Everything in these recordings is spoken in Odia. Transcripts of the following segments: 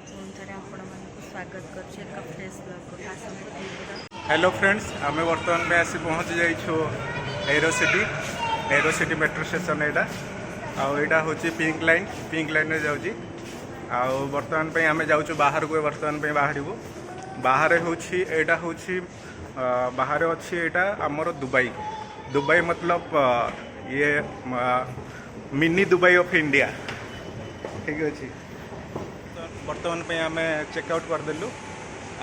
ପୁଣି ଥରେ ଆପଣମାନଙ୍କୁ ସ୍ୱାଗତ କରୁଛି ଏକ ଫ୍ରେଶ୍ ବ୍ଲଗ୍କୁ। ଆସନ୍ତୁ ଭିଡ଼ିଓ। ହ୍ୟାଲୋ ଫ୍ରେଣ୍ଡସ୍, ଆମେ ବର୍ତ୍ତମାନ ପାଇଁ ଆସି ପହଞ୍ଚି ଯାଇଛୁ ଏରୋସିଟି, ଏରୋସିଟି ମେଟ୍ରୋ ଷ୍ଟେସନ୍ ଏଇଟା। ଆଉ ଏଇଟା ହେଉଛି ପିଙ୍କ ଲାଇନ୍, ପିଙ୍କ ଲାଇନ୍ରେ ଯାଉଛି। ଆଉ ବର୍ତ୍ତମାନ ପାଇଁ ଆମେ ଯାଉଛୁ ବାହାରକୁ। ବର୍ତ୍ତମାନ ପାଇଁ ବାହାରିବୁ। ବାହାରେ ହେଉଛି ଏଇଟା, ହେଉଛି ବାହାରେ ଅଛି ଏଇଟା ଆମର ଦୁବାଇ। ଦୁବାଇ ମତଲବ ଇଏ ମିନି ଦୁବାଇ ଅଫ୍ ଇଣ୍ଡିଆ। ଠିକ୍ ଅଛି, ବର୍ତ୍ତମାନ ପାଇଁ ଆମେ ଚେକ୍ ଆଉଟ୍ କରିଦେଲୁ।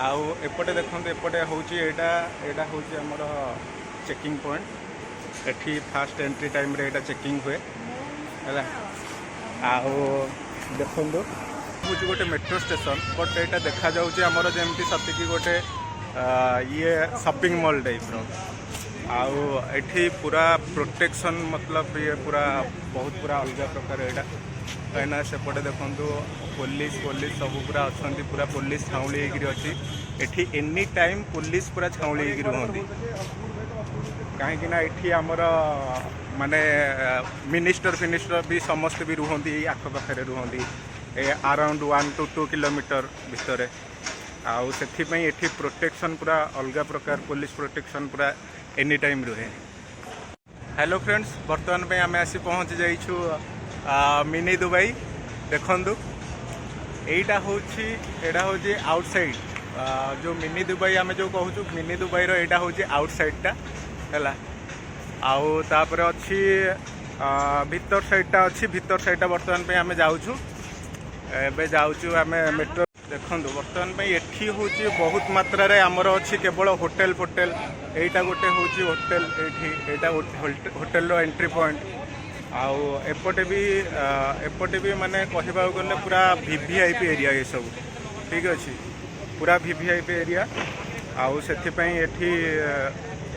ଆଉ ଏପଟେ ଦେଖନ୍ତୁ, ଏପଟେ ହେଉଛି ଏଇଟା, ଏଇଟା ହେଉଛି ଆମର ଚେକିଂ ପଏଣ୍ଟ। ଏଠି ଫାଷ୍ଟ ଏଣ୍ଟ୍ରି ଟାଇମ୍ରେ ଏଇଟା ଚେକିଂ ହୁଏ, ହେଲା। ଆଉ ଦେଖନ୍ତୁ, ହେଉଛି ଗୋଟେ ମେଟ୍ରୋ ଷ୍ଟେସନ୍, ବଟ୍ ଏଇଟା ଦେଖାଯାଉଛି ଆମର ଯେମିତି ସତିକି ଗୋଟେ ଇଏ ସପିଂ ମଲ୍ ଟାଇପ୍ର। ଆଉ ଏଠି ପୁରା ପ୍ରୋଟେକ୍ସନ୍, ମତଲବ ଇଏ ପୁରା ବହୁତ ପୁରା ଅଲଗା ପ୍ରକାର ଏଇଟା। କାହିଁକିନା ସେପଟେ ଦେଖନ୍ତୁ, ପୋଲିସ ପୋଲିସ ସବୁ ପୁରା ଅଛନ୍ତି, ପୁରା ପୋଲିସ ଛାଉଁଳି ହେଇକିରି ଅଛି ଏଠି। ଏନି ଟାଇମ୍ ପୋଲିସ ପୁରା ଛାଉଁଳି ହେଇକି ରୁହନ୍ତି, କାହିଁକି ନା ଏଠି ଆମର ମାନେ ମିନିଷ୍ଟର ଫିନିଷ୍ଟର ବି ସମସ୍ତେ ବି ରୁହନ୍ତି, ଏଇ ଆଖପାଖରେ ରୁହନ୍ତି, ଏ ଆରାଉଣ୍ଡ 1 ଟୁ 2 କିଲୋମିଟର ଭିତରେ। ଆଉ ସେଥିପାଇଁ ଏଠି ପ୍ରୋଟେକ୍ସନ୍ ପୁରା ଅଲଗା ପ୍ରକାର, ପୋଲିସ ପ୍ରୋଟେକ୍ସନ୍ ପୁରା ଏନି ଟାଇମ୍ ରୁହେ। ହ୍ୟାଲୋ ଫ୍ରେଣ୍ଡସ୍, ବର୍ତ୍ତମାନ ପାଇଁ ଆମେ ଆସି ପହଞ୍ଚି ଯାଇଛୁ ମିନି ଦୁବାଇ। ଦେଖନ୍ତୁ, ଏଇଟା ହେଉଛି ଆଉଟସାଇଡ୍। ଯେଉଁ ମିନି ଦୁବାଇ ଆମେ ଯେଉଁ କହୁଛୁ, ମିନି ଦୁବାଇର ଏଇଟା ହେଉଛି ଆଉଟସାଇଡ୍ଟା, ହେଲା। ଆଉ ତାପରେ ଅଛି ଭିତର ସାଇଡ୍ଟା ଅଛି। ଭିତର ସାଇଡ୍ଟା ବର୍ତ୍ତମାନ ପାଇଁ ଆମେ ଯାଉଛୁ, ଏବେ ଯାଉଛୁ ଆମେ ମେଟ୍ରୋ। ଦେଖନ୍ତୁ, ବର୍ତ୍ତମାନ ପାଇଁ ଏଠି ହେଉଛି ବହୁତ ମାତ୍ରାରେ ଆମର ଅଛି କେବଳ ହୋଟେଲ ଫୋଟେଲ। ଏଇଟା ଗୋଟେ ହେଉଛି ହୋଟେଲ ଏଇଠି, ଏଇଟା ହୋଟେଲର ଏଣ୍ଟ୍ରି ପଏଣ୍ଟ। ଆଉ ଏପଟେ ବି ମାନେ କହିବାକୁ ଗଲେ ପୁରା ଭିଭିଆଇପି ଏରିଆ ଏସବୁ। ଠିକ୍ ଅଛି, ପୁରା ଭିଭିଆଇପି ଏରିଆ। ଆଉ ସେଥିପାଇଁ ଏଠି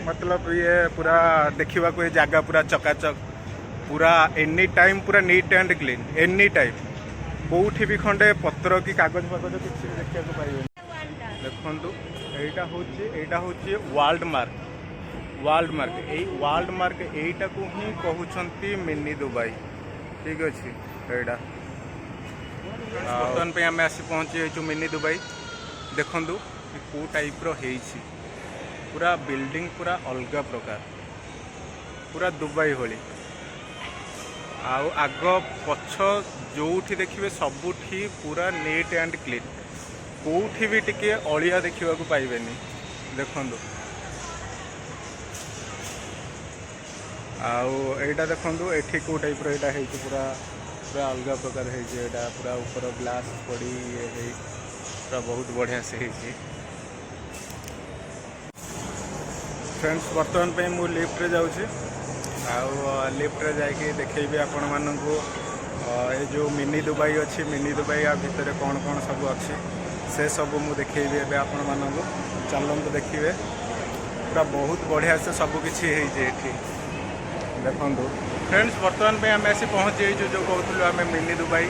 ମତଲବ ଇଏ ପୁରା ଦେଖିବାକୁ ଏ ଜାଗା ପୁରା ଚକାଚକ, ପୁରା ଏନି ଟାଇମ୍ ପୁରା neat and clean any time. କେଉଁଠି ବି ଖଣ୍ଡେ ପତ୍ର କି କାଗଜ ଫାଗଜ କିଛି ବି ଦେଖିବାକୁ ପାଇବେନି। ଦେଖନ୍ତୁ, ଏଇଟା ହେଉଛି ୱାର୍ଲଡ ମାର୍କ, ୱାର୍ଲଡ ମାର୍କ। ଏଇ ୱାର୍ଲଡ ମାର୍କ, ଏଇଟାକୁ ହିଁ କହୁଛନ୍ତି ମିନି ଦୁବାଇ। ଠିକ୍ ଅଛି, ଏଇଟା। ବର୍ତ୍ତମାନ ପାଇଁ ଆମେ ଆସି ପହଞ୍ଚି ଯାଇଛୁ ମିନି ଦୁବାଇ। ଦେଖନ୍ତୁ, କେଉଁ ଟାଇପ୍ର ହେଇଛି ପୁରା ବିଲ୍ଡିଂ, ପୁରା ଅଲଗା ପ୍ରକାର, ପୁରା ଦୁବାଇ ଭଳି। ଆଉ ଆଗ ପଛ ଯୋଉଠି ଦେଖିବେ, ସବୁଠି ପୁରା ନିଟ୍ ଆଣ୍ଡ କ୍ଲିନ୍। କେଉଁଠି ବି ଟିକେ ଅଳିଆ ଦେଖିବାକୁ ପାଇବେନି। ଦେଖନ୍ତୁ, ଆଉ ଏଇଟା ଦେଖନ୍ତୁ, ଏଠି କେଉଁ ଟାଇପ୍ର ଏଇଟା ହେଇଛି, ପୁରା ପୁରା ଅଲଗା ପ୍ରକାର ହେଇଛି ଏଇଟା। ପୁରା ଉପର ଗ୍ଲାସ୍ ପଡ଼ି ଇଏ ହେଇ ପୁରା ବହୁତ ବଢ଼ିଆ ସେ ହେଇଛି। ଫ୍ରେଣ୍ଡସ୍, ବର୍ତ୍ତମାନ ପାଇଁ ମୁଁ ଲିଫ୍ଟରେ ଯାଉଛି। ଆଉ ଲିଫ୍ଟରେ ଯାଇକି ଦେଖେଇବି ଆପଣମାନଙ୍କୁ ଏ ଯେଉଁ ମିନି ଦୁବାଇ ଅଛି, ମିନି ଦୁବାଇ ଆ ଭିତରେ କ'ଣ କ'ଣ ସବୁ ଅଛି, ସେ ସବୁ ମୁଁ ଦେଖେଇବି ଏବେ ଆପଣମାନଙ୍କୁ। ଚାଲନ୍ତୁ ଦେଖିବେ, ପୁରା ବହୁତ ବଢ଼ିଆ ସେ ସବୁ କିଛି ହେଇଛି ଏଠି। ଦେଖନ୍ତୁ ଫ୍ରେଣ୍ଡସ୍, ବର୍ତ୍ତମାନ ପାଇଁ ଆମେ ଆସି ପହଞ୍ଚି ଯାଇଛୁ ଯେଉଁ କହୁଥିଲୁ ଆମେ ମିନି ଦୁବାଇ।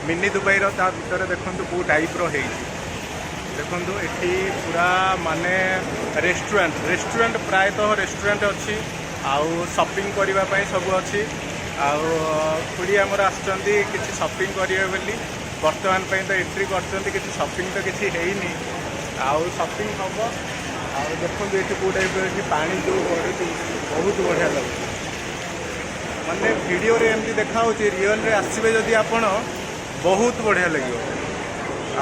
ମିନି ଦୁବାଇର ତା ଭିତରେ ଦେଖନ୍ତୁ କେଉଁ ଟାଇପ୍ର ହେଇଛି। ଦେଖନ୍ତୁ, ଏଠି ପୁରା ମାନେ ରେଷ୍ଟୁରାଣ୍ଟ, ରେଷ୍ଟୁରାଣ୍ଟ, ପ୍ରାୟତଃ ରେଷ୍ଟୁରାଣ୍ଟ ଅଛି। ଆଉ ସପିଂ କରିବା ପାଇଁ ସବୁ ଅଛି। ଆଉ ଖୁଡ଼ି ଆମର ଆସିଛନ୍ତି କିଛି ସପିଂ କରିବେ ବୋଲି। ବର୍ତ୍ତମାନ ପାଇଁ ତ ଏଣ୍ଟ୍ରି କରିଛନ୍ତି, କିଛି ସପିଂ ତ କିଛି ହେଇନି, ଆଉ ସପିଂ ହେବ। ଆଉ ଦେଖନ୍ତୁ, ଏଠି କେଉଁ ଟାଇପ୍ର ଏଠି ପାଣି ଯେଉଁ ଗଡ଼ୁଛି, ବହୁତ ବଢ଼ିଆ ଲାଗୁଛି। ମାନେ ଭିଡ଼ିଓରେ ଏମିତି ଦେଖାହେଉଛି, ରିଅଲରେ ଆସିବେ ଯଦି ଆପଣ, ବହୁତ ବଢ଼ିଆ ଲାଗିବ।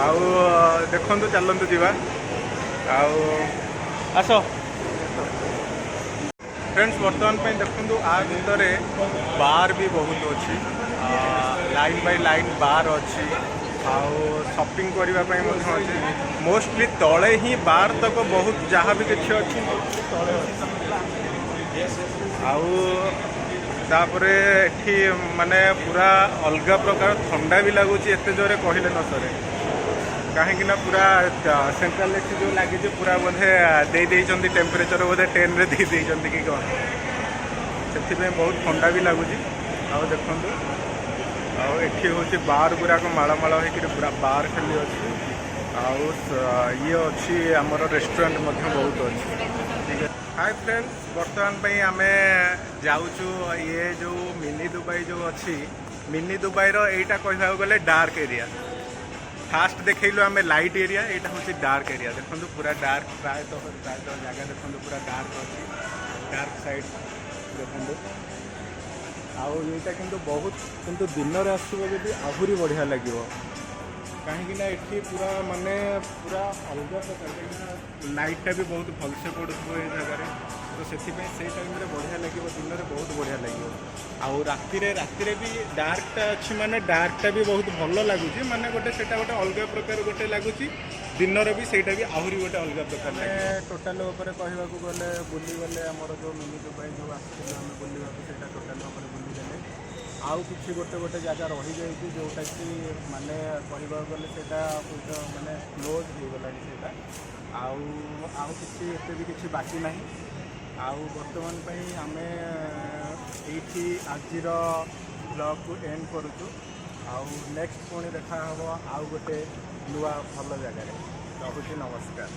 ଆଉ ଦେଖନ୍ତୁ, ଚାଲନ୍ତୁ ଯିବା। ଆଉ ଆସ ଫ୍ରେଣ୍ଡସ୍, ବର୍ତ୍ତମାନ ପାଇଁ ଦେଖନ୍ତୁ, ଆ ଭିତରେ ବାର୍ ବି ବହୁତ ଅଛି, ଲାଇନ୍ ବାଇ ଲାଇନ୍ ବାର୍ ଅଛି। ଆଉ ସପିଂ କରିବା ପାଇଁ ମଧ୍ୟ ଅଛି। ମୋଷ୍ଟଲି ତଳେ ହିଁ ବାର୍ ତକ ବହୁତ ଯାହା ବି କିଛି ଅଛି, mostly ତଳେ ଅଛି। ଆଉ ତାପରେ ଏଠି ମାନେ ପୁରା ଅଲଗା ପ୍ରକାର ଥଣ୍ଡା ବି ଲାଗୁଛି, ଏତେ ଜୋରେ କହିଲେ ନ ସରେ। କାହିଁକି ନା ପୁରା ସେଣ୍ଟ୍ରାଲ ଏସି ଯେଉଁ ଲାଗିଛି, ପୁରା ବୋଧେ ଦେଇ ଦେଇଛନ୍ତି, ଟେମ୍ପରେଚର ବୋଧେ 10ରେ ଦେଇ ଦେଇଛନ୍ତି କି କ'ଣ, ସେଥିପାଇଁ ବହୁତ ଥଣ୍ଡା ବି ଲାଗୁଛି। ଆଉ ଦେଖନ୍ତୁ, ଆଉ ଏଠି ହେଉଛି ବାର୍ ଗୁଡ଼ାକ ମାଳ ମାଳ ହେଇକିରି ପୁରା ବାର୍ ଖାଲି ଅଛି। ଆଉ ଇଏ ଅଛି ଆମର, ରେଷ୍ଟୁରାଣ୍ଟ ମଧ୍ୟ ବହୁତ ଅଛି। ଠିକ୍ ଅଛି। ହାଇ ଫ୍ରେଣ୍ଡସ୍, ବର୍ତ୍ତମାନ ପାଇଁ ଆମେ ଯାଉଛୁ ଇଏ ଯେଉଁ ମିନି ଦୁବାଇ ଯେଉଁ ଅଛି, ମିନି ଦୁବାଇର ଏଇଟା କହିବାକୁ ଗଲେ ଡାର୍କ ଏରିଆ। ଫାଷ୍ଟ ଦେଖେଇଲୁ ଆମେ ଲାଇଟ୍ ଏରିଆ, ଏଇଟା ହେଉଛି ଡାର୍କ ଏରିଆ। ଦେଖନ୍ତୁ, ପୁରା ଡାର୍କ। ପ୍ରାୟତଃ ପ୍ରାୟତଃ ଜାଗା ଦେଖନ୍ତୁ, ପୁରା ଡାର୍କ ଅଛି। ଡାର୍କ ସାଇଡ଼୍ ଦେଖନ୍ତୁ। ଆଉ ଏଇଟା କିନ୍ତୁ ବହୁତ, କିନ୍ତୁ ଦିନରେ ଆସିବ ଯଦି ଆହୁରି ବଢ଼ିଆ ଲାଗିବ, କାହିଁକି ନା ଏଠି ପୁରା ମାନେ ପୁରା ଅଲଗା ପ୍ରକାର, କାହିଁକିନା ଲାଇଟ୍ଟା ବି ବହୁତ ଭଲସେ ପଡ଼ୁଥିବ ଏ ଜାଗାରେ। ତ ସେଥିପାଇଁ ସେଇ ଟାଇମ୍ରେ ବଢ଼ିଆ ଲାଗିବ। ଦିନରେ ବହୁତ ବଢ଼ିଆ ଲାଗିବ। ଆଉ ରାତିରେ ରାତିରେ ବି ଡାର୍କଟା ଅଛି, ମାନେ ଡାର୍କଟା ବି ବହୁତ ଭଲ ଲାଗୁଛି। ମାନେ ଗୋଟେ ସେଇଟା ଗୋଟେ ଅଲଗା ପ୍ରକାର ଗୋଟେ ଲାଗୁଛି। ଦିନରେ ବି ସେଇଟା ବି ଆହୁରି ଗୋଟେ ଅଲଗା ପ୍ରକାର ଲାଗେ। ଟୋଟାଲ ଉପରେ କହିବାକୁ ଗଲେ ବୁଲିଗଲେ, ଆମର ଯେଉଁ ମିନି ଦୁବାଇ ଯେଉଁ ଆସିଥିଲୁ ଆମେ ବୁଲିବାକୁ, ସେଇଟା ଟୋଟାଲ ଉପରେ ବୁଲିଗଲେ। ଆଉ କିଛି ଗୋଟେ ଗୋଟେ ଜାଗା ରହିଯାଇଛି, ଯେଉଁଟାକି ମାନେ କହିବାକୁ ଗଲେ ସେଇଟା ହୁଏତ ମାନେ କ୍ଲୋଜ୍ ହେଇଗଲାଣି ସେଇଟା। ଆଉ ଆଉ କିଛି ଏତେ ବି କିଛି ବାକି ନାହିଁ। ଆଉ ବର୍ତ୍ତମାନ ପାଇଁ ଆମେ ଏଇଠି ଆଜିର ବ୍ଲଗ୍କୁ ଏଣ୍ଡ କରୁଛୁ। ଆଉ ନେକ୍ସଟ ପୁଣି ଦେଖା ହେବ ଆଉ ଗୋଟେ ନୂଆ ଭଲ ଜାଗାରେ। ରହୁଛି, ନମସ୍କାର।